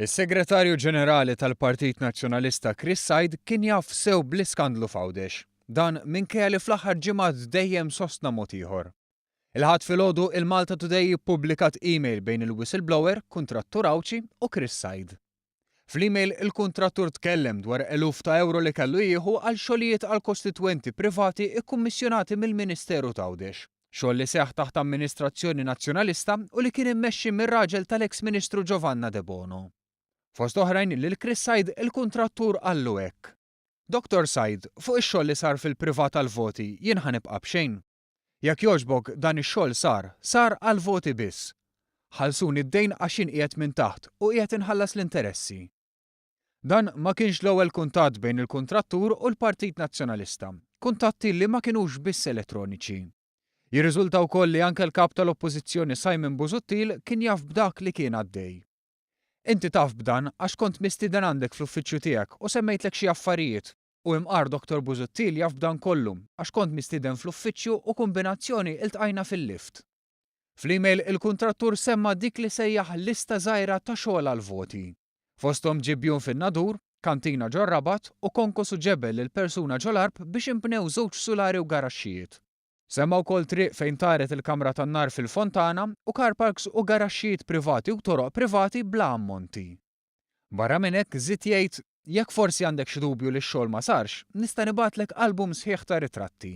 Is-Segretarju Ġenerali tal-Partit Nazzjonalista Chris Said kien jaf sew bl-iskandlu f'Għawdex. Dan minkejja li fl-aħħar ġimgħat dejjem sostna mod ieħor. Il-Ħadd filgħodu il-Malta Today ippubblikat email bejn il-whistleblower, kuntrattur Għawdxi, u Chris Said. Fl-email il-kuntrattur tkellem dwar eluf ta' ewro li kellu jieħu għal xogħlijiet għal kostitwenti privati kkummissjonati mill-Ministeru t'Għawdex. Xogħol li seħħ taħt amministrazzjoni Nazzjonalista u li kien immexxi mir-raġel tal-eks Ministru Giovanna Debono. Fost oħrajn lil Chris Said il-kuntrattur qallu hekk. Dottor Said, fuq ix-xogħol li sar fil-privat għall-voti jien ħa nibqa' b'xejn. Jekk jogħġbok dan ix-xogħol sar, sar għall-voti biss. Ħallsuni d-dejn għax jien qiegħed minn taħt u qiegħed inħallas l-interessi. Dan ma kienx l-ewwel kuntatt bejn il-kuntrattur u l-Partit Nazzjonalista, kuntatti li ma kinux biss elettroniċi. Jirriżulta wkoll li anke l-Kap tal-Oppożizzjoni Simon Busuttil kien jaf b'dak li kien għaddej. Inti taf b'dan għax kont mistieden għandek fl-uffiċċju tiegħek u semmejtlek xi affarijiet u imqar Dottor Busuttil jaf b'dan kollu għax kont mistieden fl-uffiċċju u kumbinazzjoni iltqajna fil-lift. Fl-email il-kuntrattur semma dik li sejjaħ lista żgħira ta' xogħol għall-voti. Fosthom ġibjun fin-Nadur, kantina ġor-Rabat u konkos u ġebel lil persuna ġol-Għarb biex inbnew żewġ sulari u garaxxijiet. Semma wkoll triq fejn taret il-kamra tan-nar fil-Fontana u car parks u garaxxijiet privati u toroq privati bla ammonti. Barra minn hekk żied jgħid, Jekk forsi għandek xi dubju li x-xogħol ma sarx, nista' nibgħatlek album sħiħ ta' ritratti.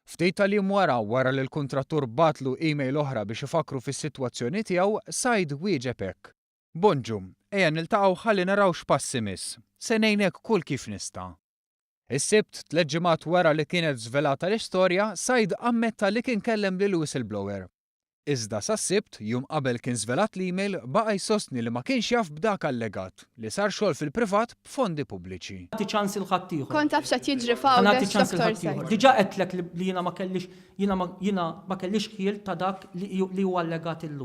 Ftit tal-jiem wara, wara li l-kuntrattur bagħatlu email oħra biex ifakkru fis-sitwazzjoni tiegħu, Said wieġeb hekk. Bonġu, ejja niltaqgħu ħalli naraw x'pass imiss. Se ngħinek kull kif nista'. Is-Sibt, tlett ġimgħat wara li kienet żvelata l-istorja, Said ammetta li kien kellem lil whistleblower. Iżda sas-Sibt, jum qabel kien żvelat l-email, baqa' jsostni li ma kienx jaf b'dak allegat, li sar xogħol fil-privat b'fondi pubbliċi. Nagħti ċans lil ħaddieħor. Kont taf x'qed jiġri Ħa f'Għawdex, nagħti ċans lil Dottor ħaddieħor. Said? Diġà għedtlek li jiena ma kellix jiena ma jiena ma kellix ħjiel ta' dak li li huwa allegat illum.